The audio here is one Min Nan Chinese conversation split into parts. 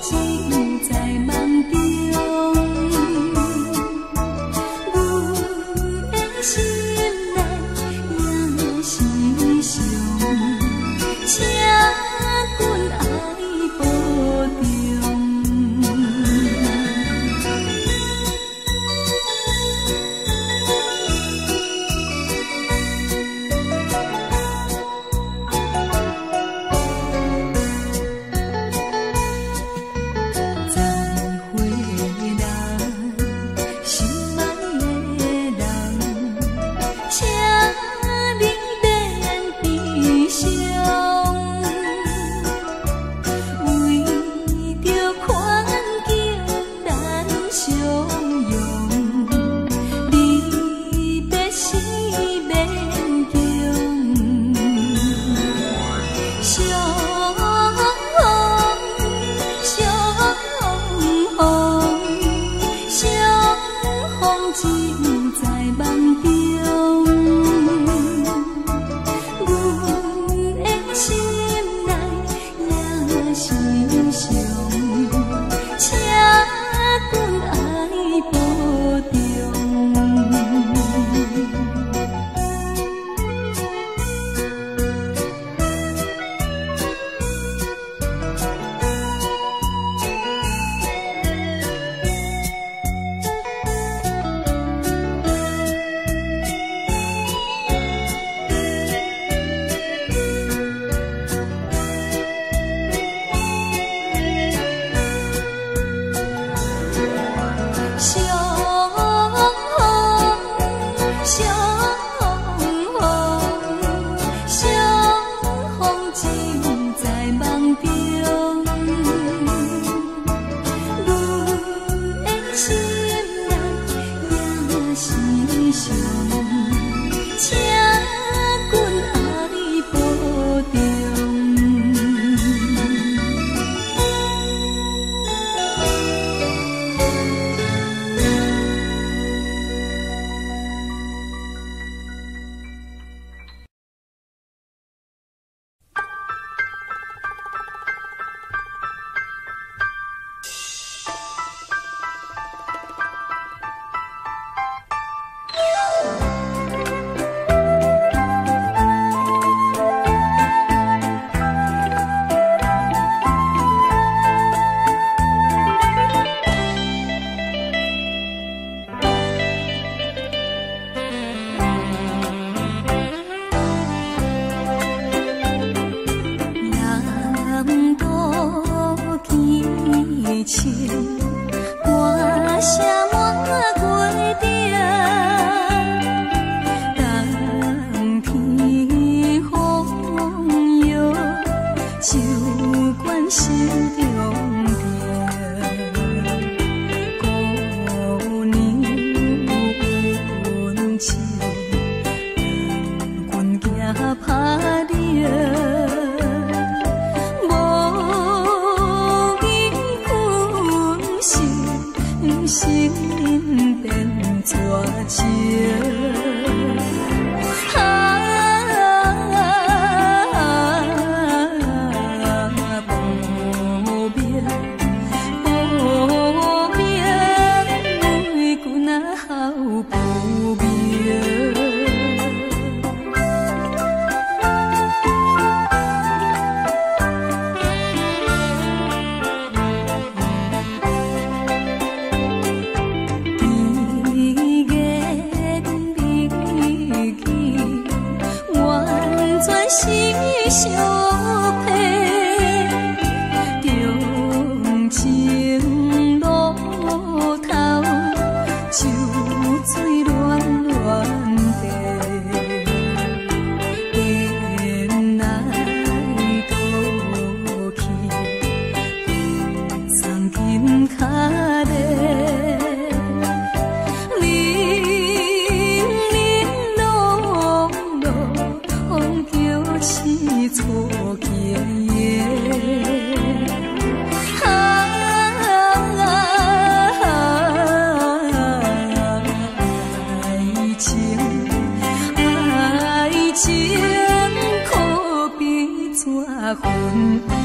只有在夢中。阮的心內也是傷，請君愛保重。再會人，心愛的人，請你免悲傷，為著環境咱相擁，離別是勉強。相逢，相逢，相逢只有在夢中。阮的心內也是傷，請君愛保重。相逢，相逢，相逢只有在夢中。阮的心內也是傷，請君愛保重。南渡天晴，歌声满月顶，冬天风雨，酒罐心中定。姑娘温手，咱军行拍冷。无见分手，心变绝情。啊，无名无名，为君啊好不明。完全是相配，长情路头，秋水暖暖地，变来倒去，送金脚咧。零零落落，叫凄楚经营。啊，爱情，爱情可比纸云烟。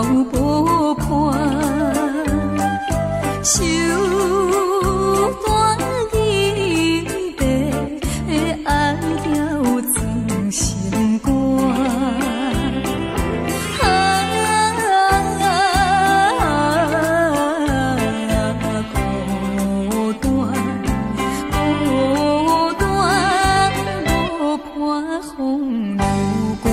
無伴，手段銀白，愛條裝心肝。啊，孤單，孤單，無伴風雨寒。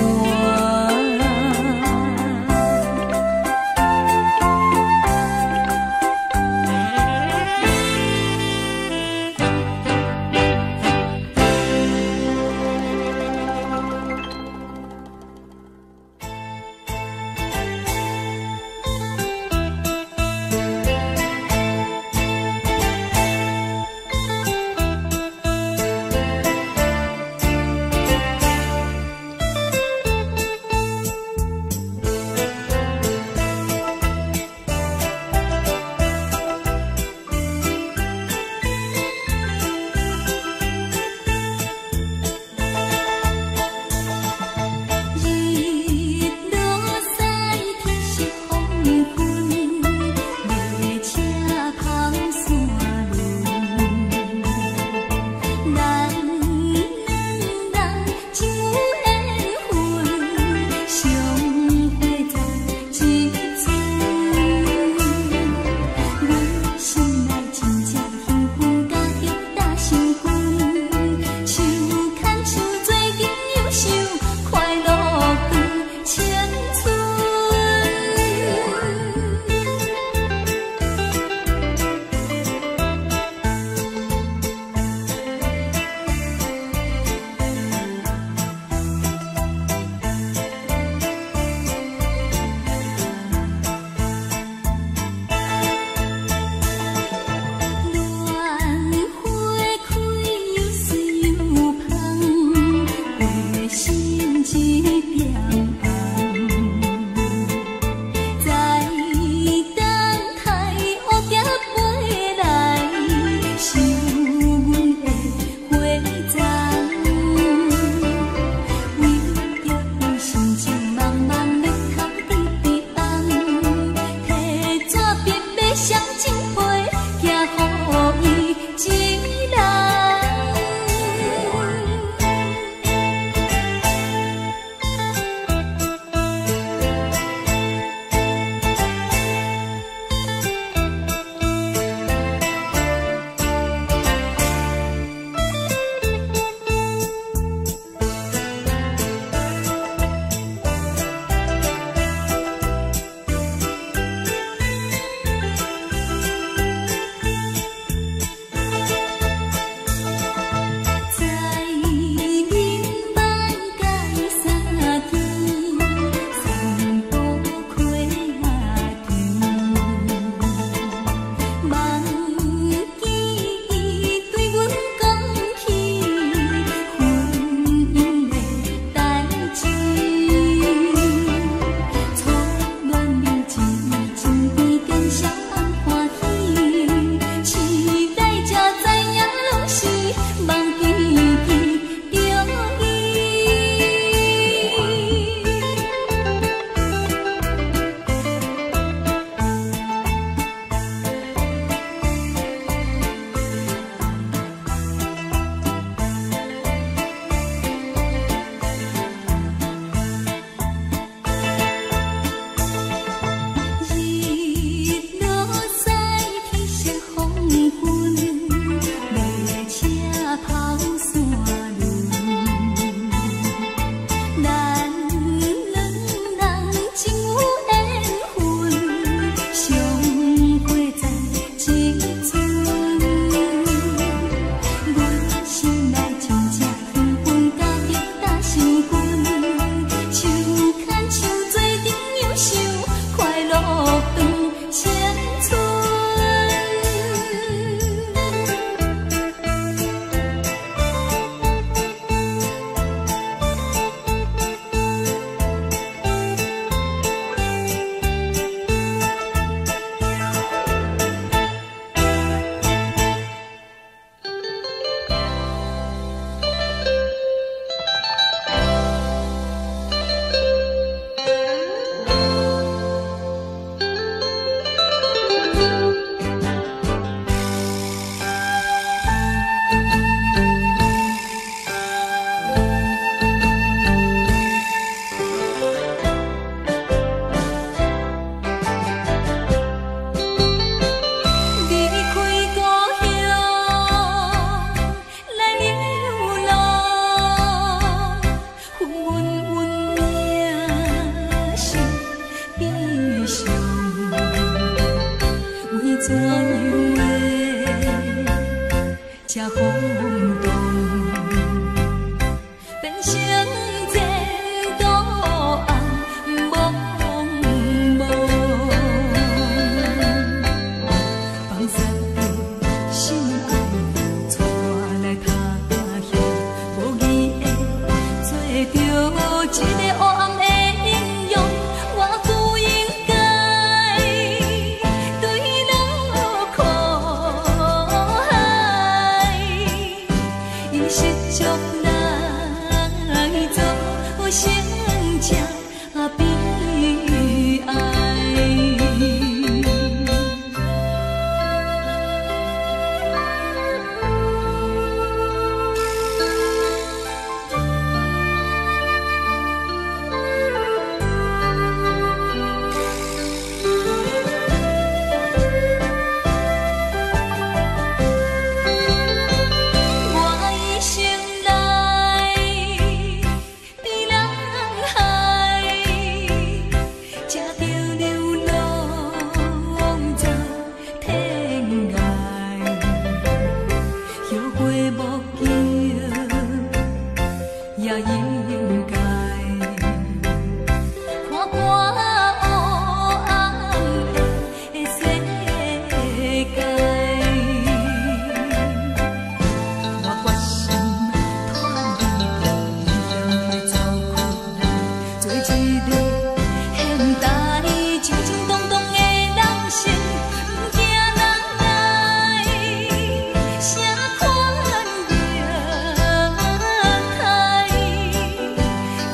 怎樣會這風動，變成前途暗濛濛，放殺著心愛，帶來他鄉，無義的做著一个黑暗的英雄，我不應該墜落苦海，以失足來造成這悲哀。我一生來佇人海，食著流浪走天涯，後悔莫及也應該。看看黑暗的世界，我決心脫離危險的走出來，做一个現代正正當當的人生，毋驚人來啥款虐待，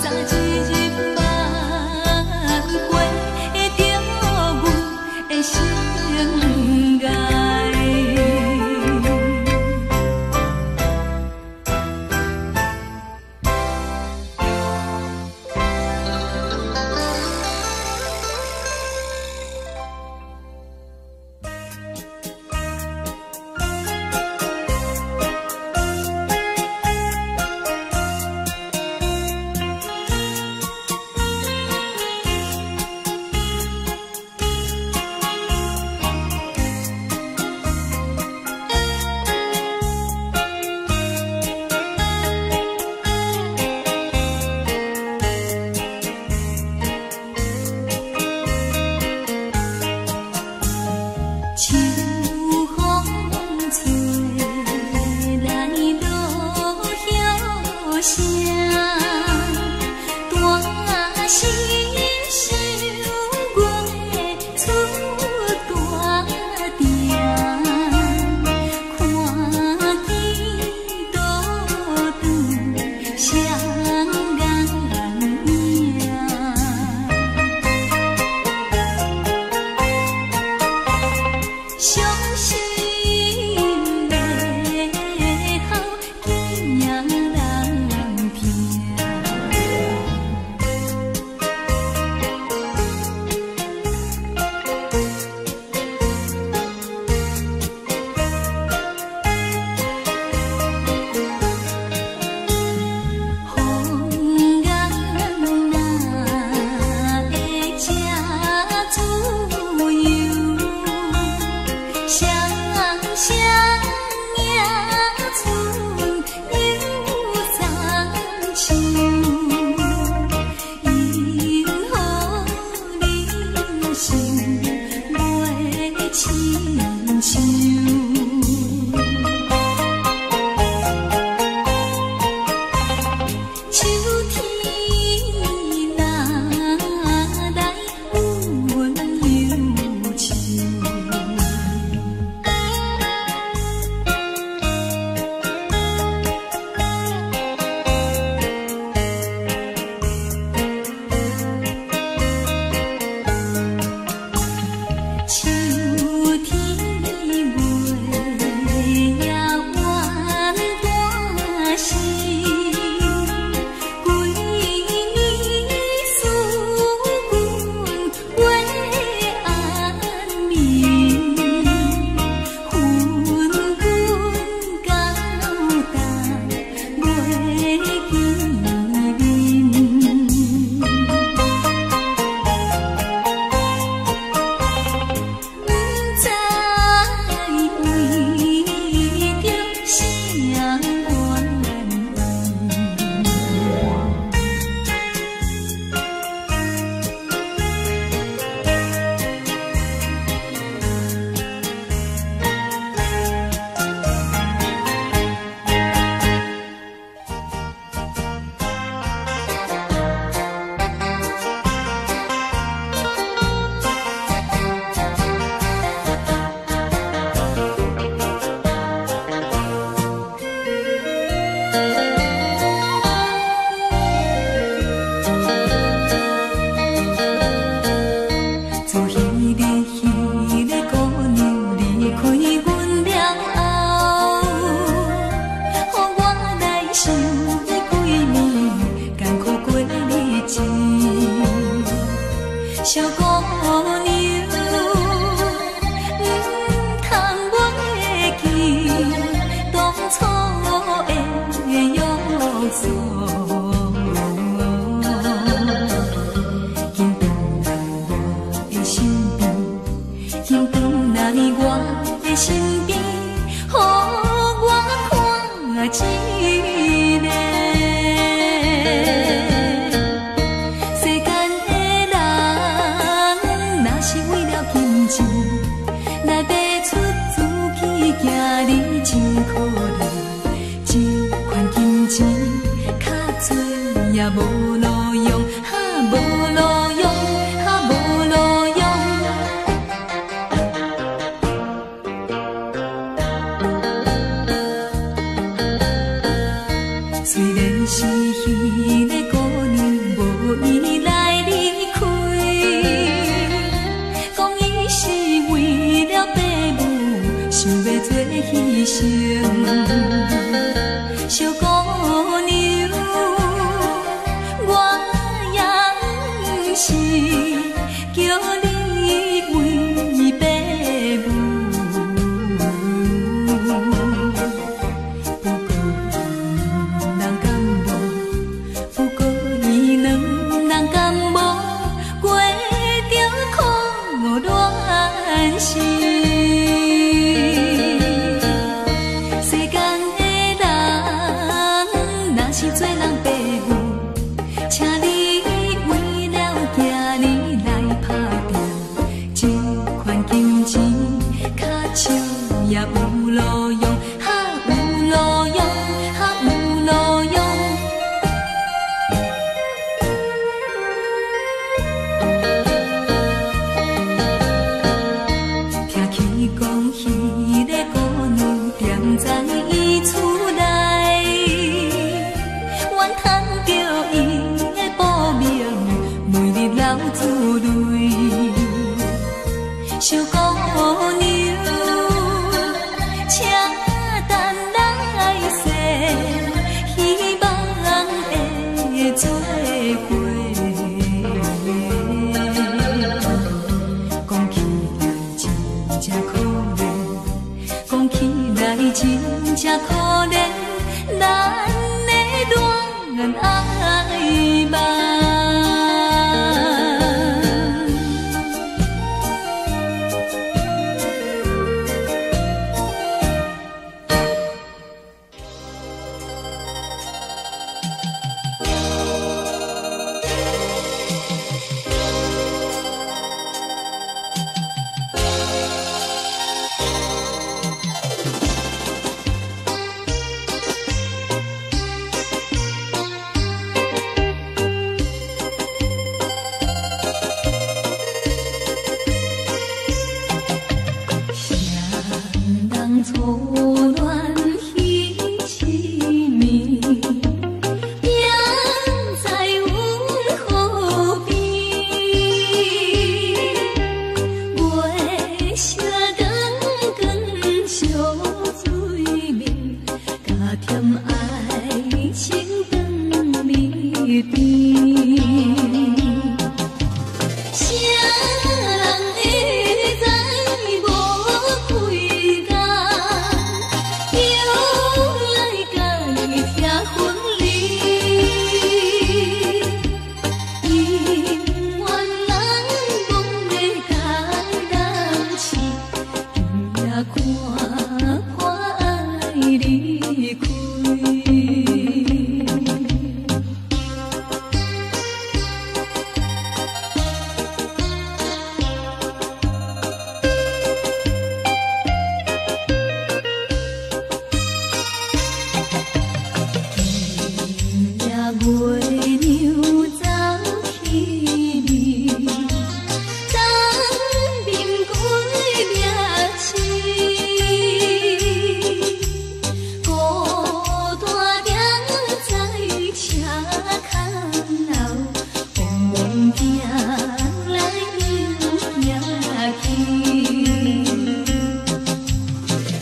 早一日挽回著阮的生涯。秋風吹來落葉聲，大聲想月出大鼎，看見倒轉雙眼影。傷心的哭，囝人疼。錢。小姑娘，毋通袂記當初的約束。緊轉來我的身邊，緊轉來我的身邊，予我看一下。世間的人，若是為了金錢來賣出自己，行你真可憐。這款金錢較濟也無路用，哈無路用，哈無路用。雖然是彼个姑娘無意來離開，講伊是為了爸母，想欲做犧牲。小姑娘，我也毋是叫你為爸母，不過伊人敢無，不過伊兩人敢無過著苦戀心。世間的人，若是做人爸母，請你為了囝兒來打拼，這款金錢較少也有路用，哈有路用，哈有路用。聽起講，彼个姑娘踮在伊厝內，怨叹著伊的薄命，每日流珠淚。小姑娘，請等來世，希望會做伙。講起來真正可憐，講起來真正可憐，咱的戀愛夢。誰人初戀彼一暝，行在阮河邊，月色光光相對面，加添愛情長蜜甜。誰人會知無幾工，又來共伊拆分離？姻緣人講欲共人試，今夜看破愛離開。今夜月娘走起味，東面歸命痴，孤單踮在車窗後，往往行來又行去。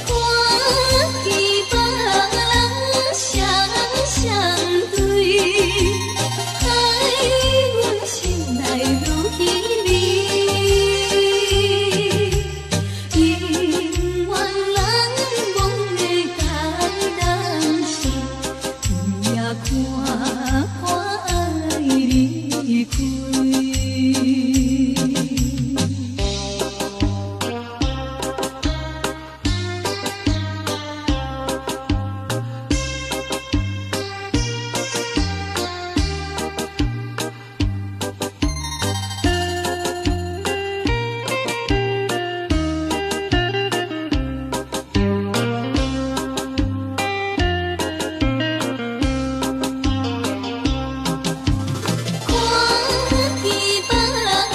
看見別人雙雙對，海看见别人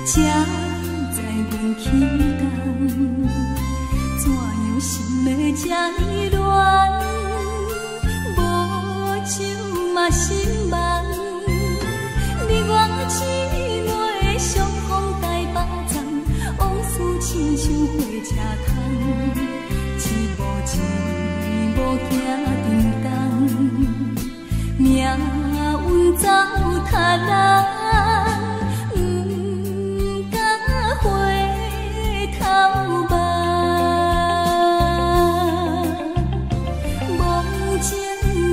才知阮起動，怎樣心會這呢亂？無酒嘛心茫，你我姊妹相逢台北站，往事親像火車窗，一步一步行沉重，命運走他人，不敢回頭望。忘情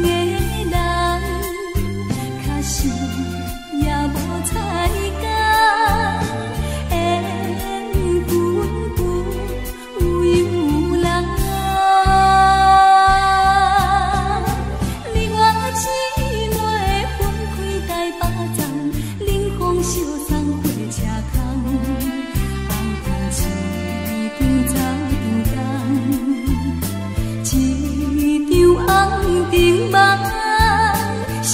的人，確實也無彩工，緣分不由人。你我姊妹分開台北站，冷風相送火車窗，紅燈一定走沉重，一場紅燈夢，想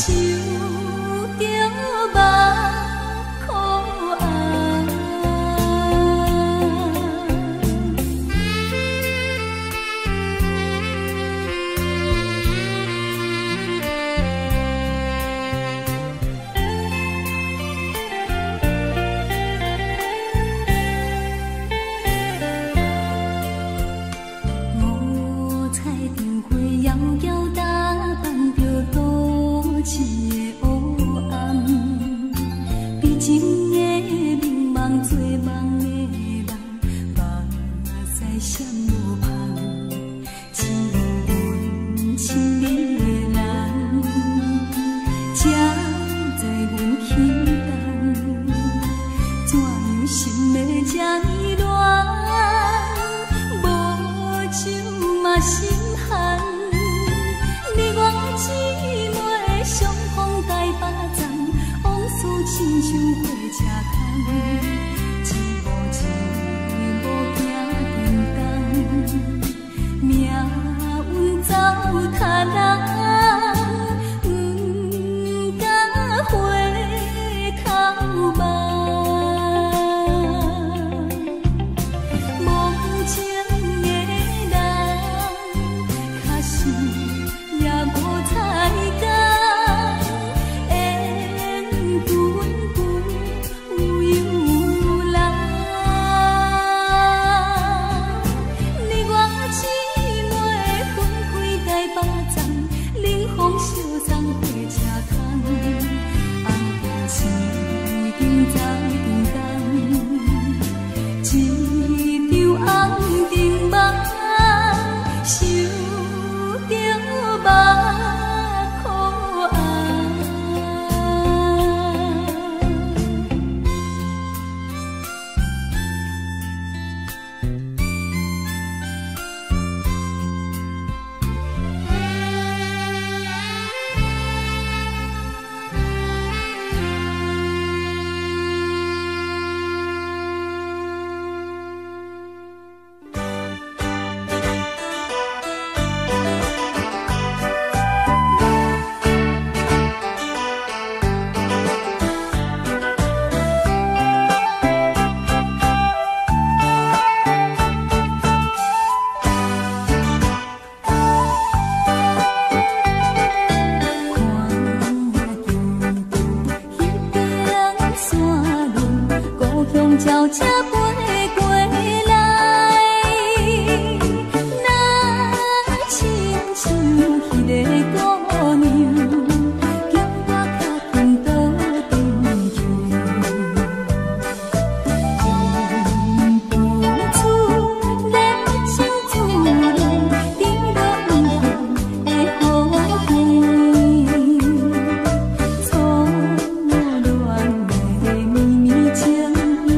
著目眶紅。五彩燈花遙遙打扮著都市的黑暗，悲情的美夢做夢的人，目屎閃無芳，只有阮親愛的人，才知阮起動，怎樣心會這呢亂？無酒嘛心寒，你我姊妹相逢台北站，往事親像火車窗，一步一步行沉重，命運走他人，不敢回頭望。忘情的人，確實也無彩工，緣分不由人。你我姊妹分開台北站，冷風相送火車窗，紅燈一定走沉重，一場紅燈夢，想著目眶紅。看見彼邊山崙，故鄉鳥車飛過來，若親像彼个姑娘，叫我較緊倒轉去。不出熱情滋潤，甜落黄的雨季，初戀的綿綿情意。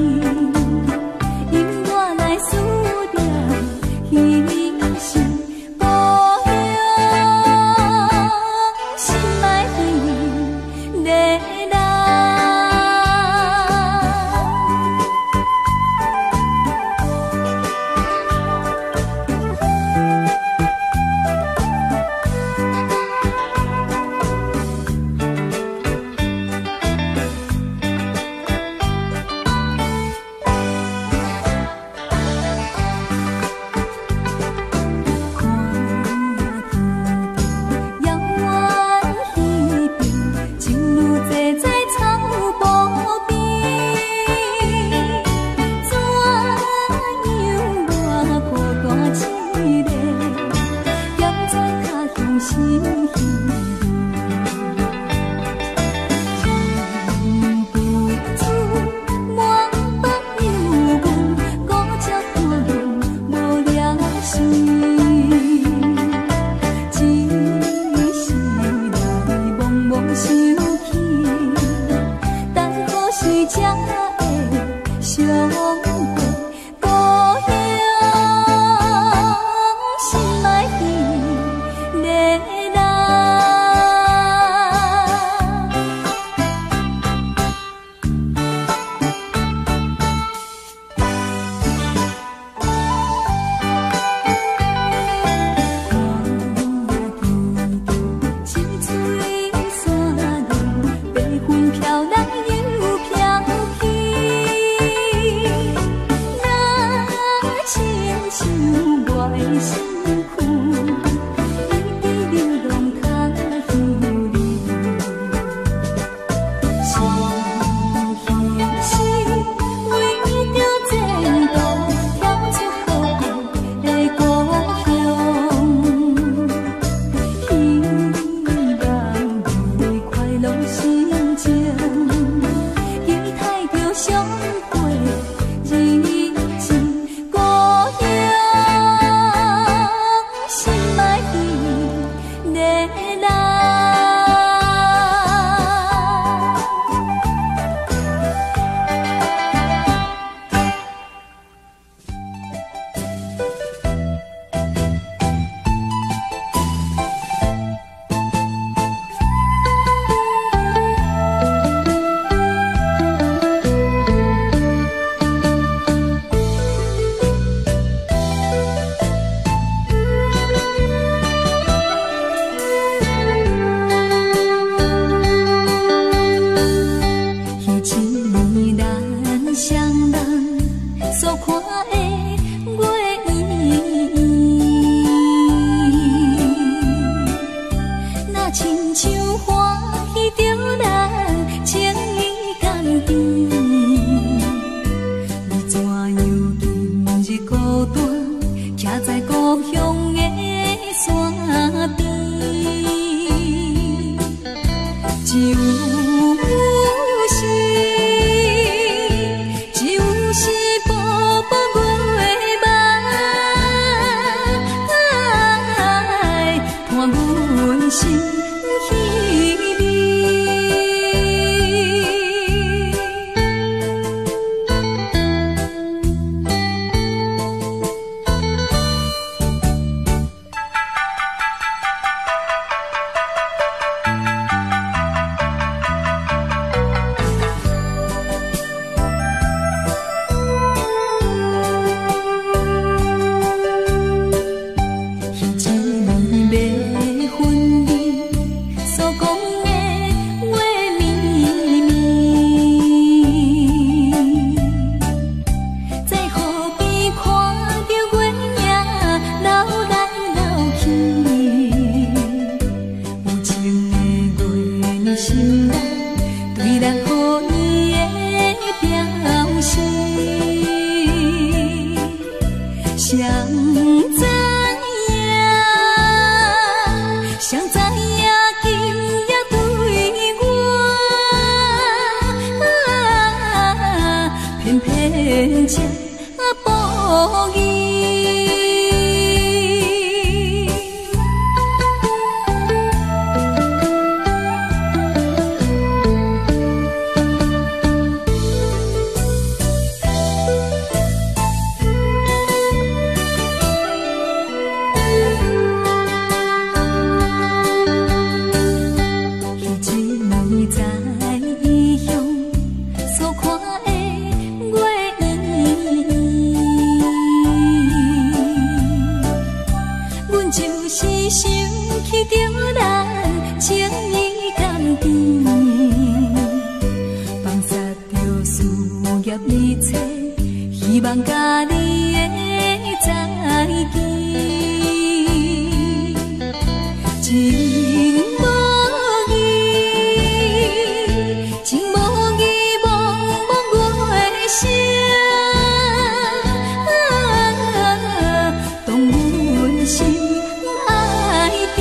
相過人情故鄉，心愛的人。彼一暝咱雙人所看的月圓圓，若親像歡喜著咱情意甘甜。你怎樣今日孤單，徛在故鄉的山邊？只有是，只有是薄薄月梦，伴阮心稀微。彼一暝欲分离所講的話綿綿，在河邊看著月影流來流去，有情的月兒心內對咱好意的表示，誰知影？誰知影今夜對我，偏偏這無義。彼一暝在異鄉所看的月圓圓，阮就是想起著咱情意甘甜，放捒著思念一切，希望佮你的再見。情無義，情無義，茫茫月聲，動阮心愛甜。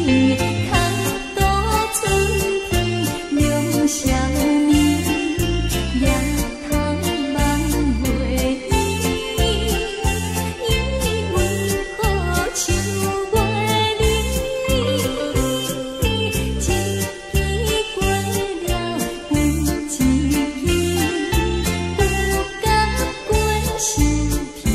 空度春天两相眠，夜通梦袂圆，为何笑袂离？一支过了又一支，不甘过心甜。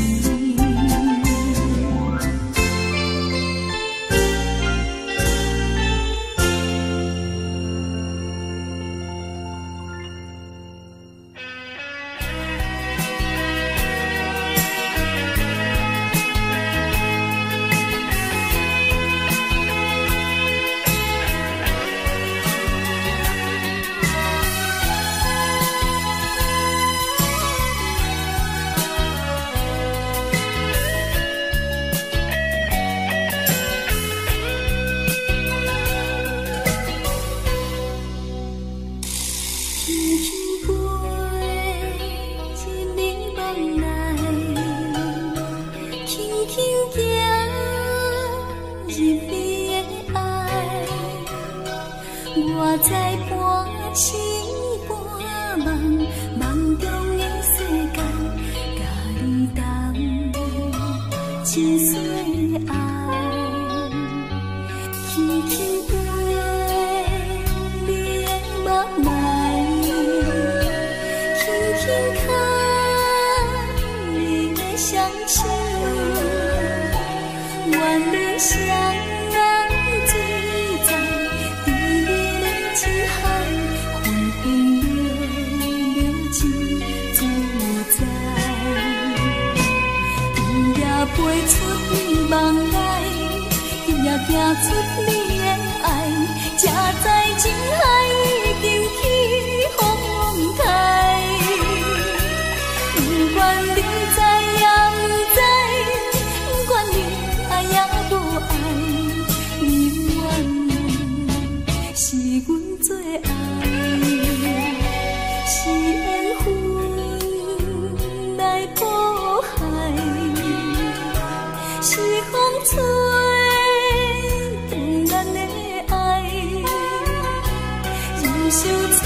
轻轻飞入你梦内，轻轻行入你的爱。我知半醒半梦，梦中的世界，佮你同一世爱。轻轻飞你的梦内，轻轻牵你的双手，愿你双人醉在甜蜜的情海，分分秒秒真自在。今夜飞出你梦内，今夜行出你的爱，才知情海已经起风台。不管你知也毋知，不管你爱也无爱，你永远是阮最爱，是缘分来苦海，是风吹断咱的爱，人生千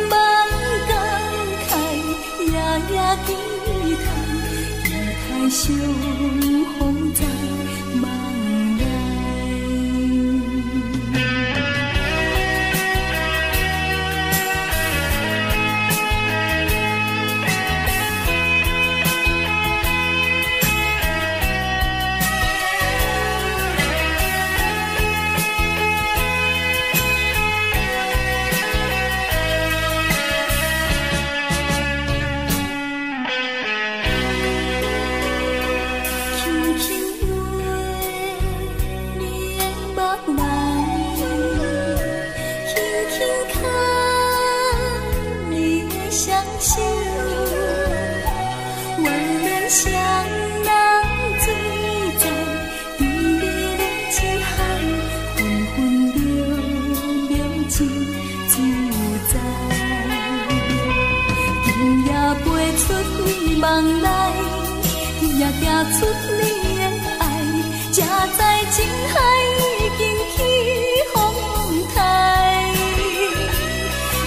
万感慨，夜夜期待，期待相逢在梦内。轻轻飞你的梦内，轻轻牵你的双手，愿咱双人醉在甜蜜的情海，分分秒秒真自在。今夜飞出你梦内，今夜行出你的爱，才知情海已经起风台。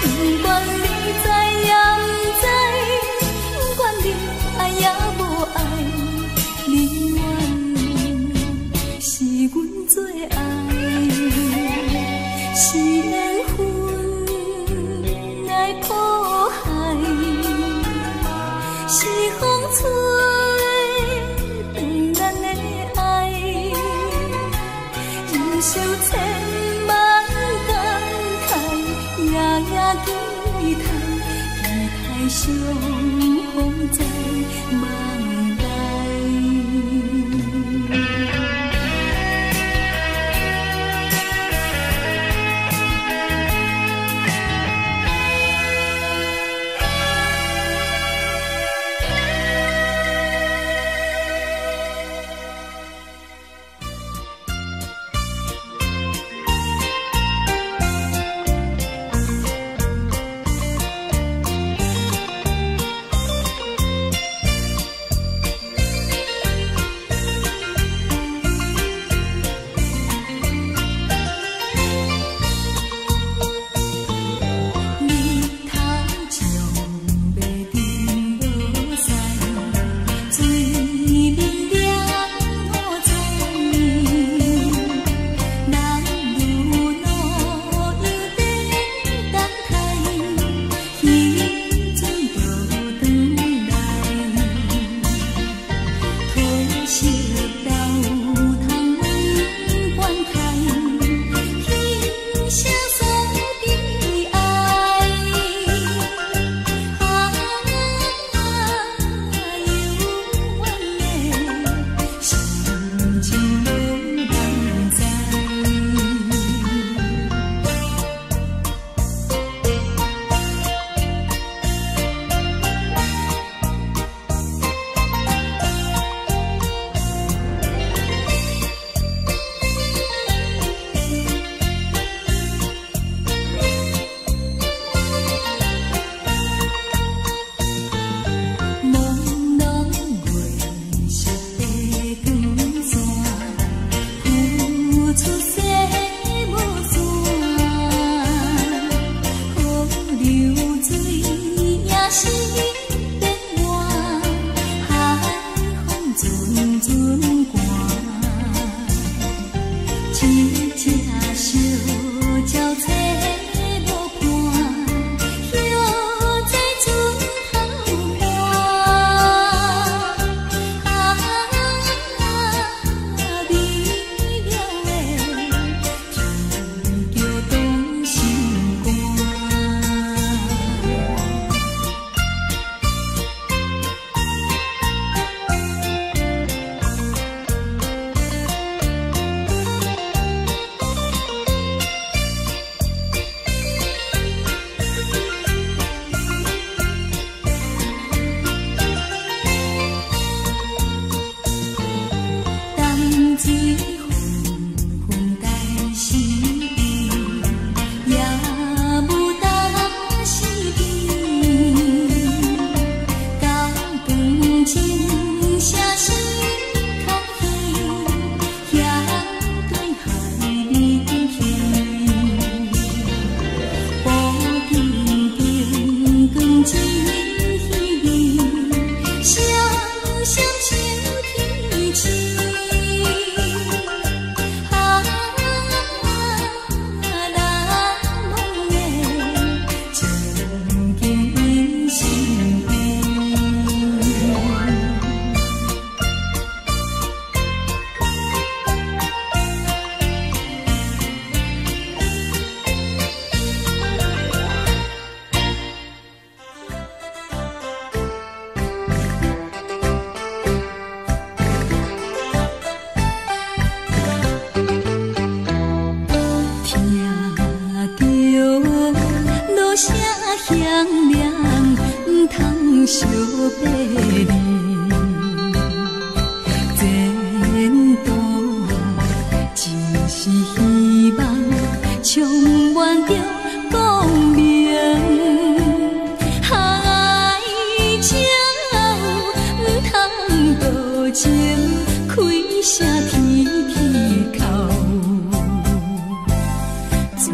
不管你知也毋知，不管你爱也无爱，你永远是阮最爱，是缘分来苦海，是风吹断咱的爱，人生千万感慨，夜夜期待，期待相逢在梦内。乡凉，毋通相别离。前途只是希望，充满著光明。爱情毋通多情，开声天天哭。船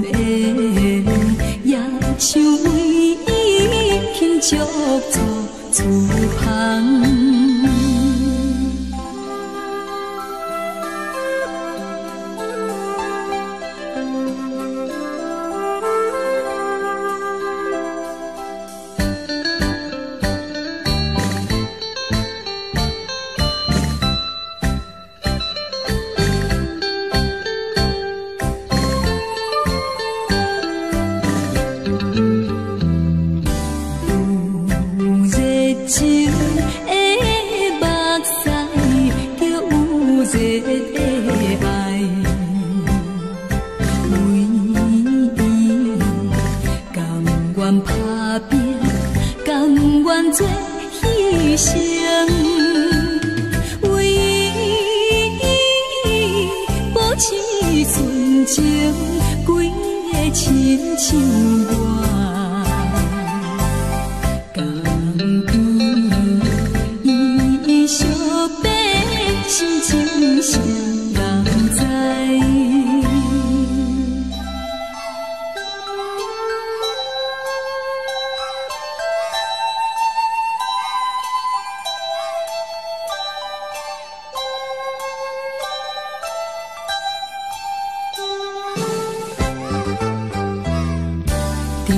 缘也像为伊轻足做厝旁。伫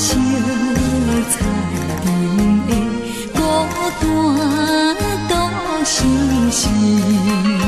惜彩灯的孤單獨生死。